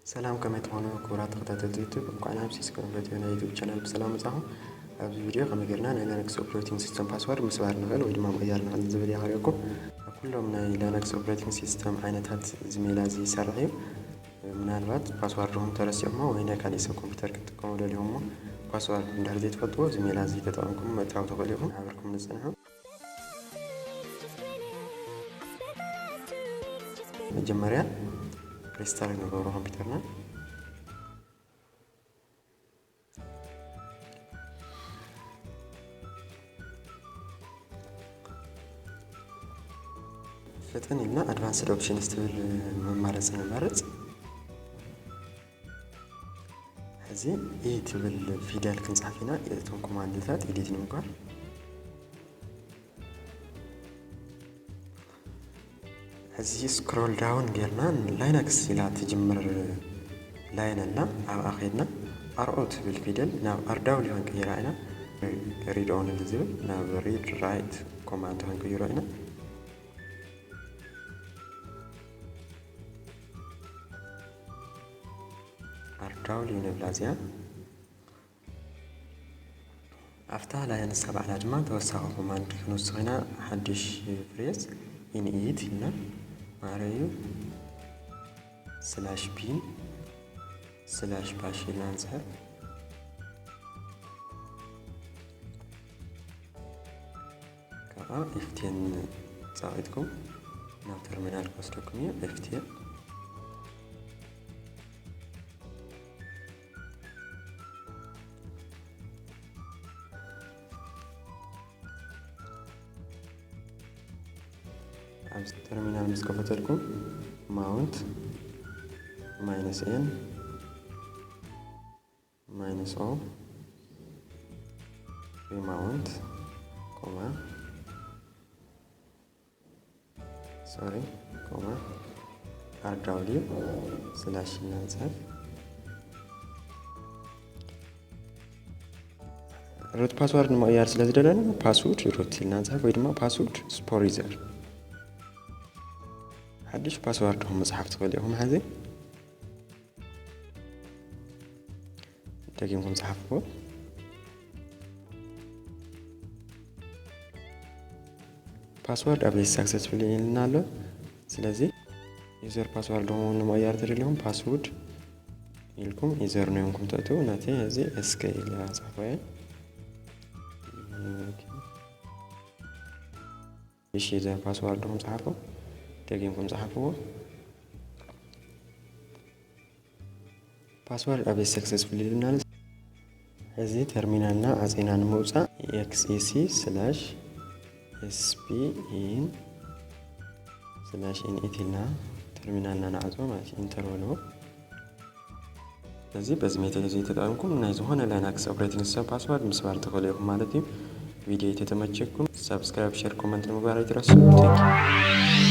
ሰላም፣ ከመይ ትኾኑ ክቡራት ተኸታተልቲ ዩቱብ? እንኳዕ ናብ ሲስኮ ኦፕሬቲንግ ናይ ዩቱብ ቻናል ብሰላም መጻኹም። ኣብዚ ቪድዮ ከመይ ጌርና ናይ ላይነክስ ኦፕሬቲንግ ሲስተም ፓስወርድ ምስባር ንኽእል ወይ ድማ ምቕያር ንኽእል ዝብል እየ ክርእየኩም። ኣብ ኩሎም ናይ ላይነክስ ኦፕሬቲንግ ሲስተም ዓይነታት እዚ ሜላ እዚ ይሰርሕ እዩ። ምናልባት ፓስዋርድኹም ተረሲዕሞ ወይ ናይ ካሊእ ሰብ ኮምፒውተር ክትጥቀሙ ደሊኹምሞ ፓስዋርድ እንድሕር ዘይትፈልጥዎ እዚ ሜላ እዚ ተጠቒምኩም ምእታው ትኽእሉ ኢኹም። ሓበርኩም ንጽንሑ። መጀመርያ ሪስታርት ንገብሮ ኮምፒውተርና። ፈጠን ኢልና ኣድቫንስድ ኦፕሽንስ ትብል መማረፂ ንመርፅ። ሕዚ ኢ ትብል ፊደል ክንፅሕፍ ኢና። እቶም ኮማንድታት ኤዲት ንምግባር ሕዚ ስክሮል ዳውን ጌርና ላይነክስ ኢላ ትጅምር ላይን ኣላ። ኣብኣ ኸይድና ኣርኦ ትብል ፊደል ናብ ኣርዳውሊ ክንቅይራ ኢና። ሪድ ኦንሊ ዝብል ናብ ሪድ ራይት ኮማንድ ክንቅይሮ ኢና። ኣርዳውሊ ንብላ እዚኣ። ኣብታ ላይን ንሳ ባዕላ ድማ ተወሳኺ ኮማንድ ክንውስኽ ኢና። ሓድሽ ፍሬዝ ኢንኢት ኢልና ማዕረ እዩ። ስላሽ ቢን ስላሽ ባሽ ኢልና ንፅሕፍ። ከዓ ኤፍቴን ፃቒጥኩም ናብ ተርሚናል ክወስደኩም እዩ። ኤፍቴን ኣብዚ ተርሚናል ምስ ከፈተልኩም ማውንት ማይነስ ኤን ማይነስ ኦ ሪማውንት ኮማ ሶሪ ኮማ ኣርዳውሊው ስላሽ እናንፅሕፍ ሩት ፓስዋርድ ንምቕያር ስለ ዝደለና ፓስውርድ ሩት ኢልና ንፅሕፍ ወይ ድማ ፓስውርድ ስፖር ዩዘር። ሓድሽ ፓስዋርድኹም ምፅሓፍ ትኽእሉ ኢኹም። ሕዚ ደጊምኩም ጸሓፍዎ። ፓስወርድ ኣፕዴት ሳክሰስፉሊ ኢልና ኣሎ። ስለዚ ዩዘር ፓስወርድኹም ንምቕያር ተደሊኹም ፓስወርድ ኢልኩም ዩዘር ኔምኩም ተእትዉ። ነቲ እዚ ኤስኬ ኢለ ኣጽሕፎ እየ። እሺ፣ እዚ ፓስዋርድኹም ጸሓፉ፣ ደጊምኩም ጸሓፍዎ። ፓስወርድ ኣፕዴት ሰክሰስፉሊ ኢሉና ኣሎ። እዚ ተርሚናልና ዓጺና ንምውጻእ ኤክስኢሲ ስላሽ ኤስፒኢን ስላሽ ኢንኢት ኢልና ተርሚናልና ንዓጽዎ ማለት እዩ። ኢንተር በልዎ። ስለዚ በዚ ሜተድ እዚ ተጠቒምኩም ናይ ዝኾነ ላይናክስ ኦፕሬቲንግ ሲስተም ፓስወርድ ምስባር ትኽእሉ ኢኹም ማለት እዩ። ቪድዮ ተተመቸኩም ሳብስክራይብ፣ ሼር፣ ኮመንት ንምግባር ኣይትረስዑ። Thank you።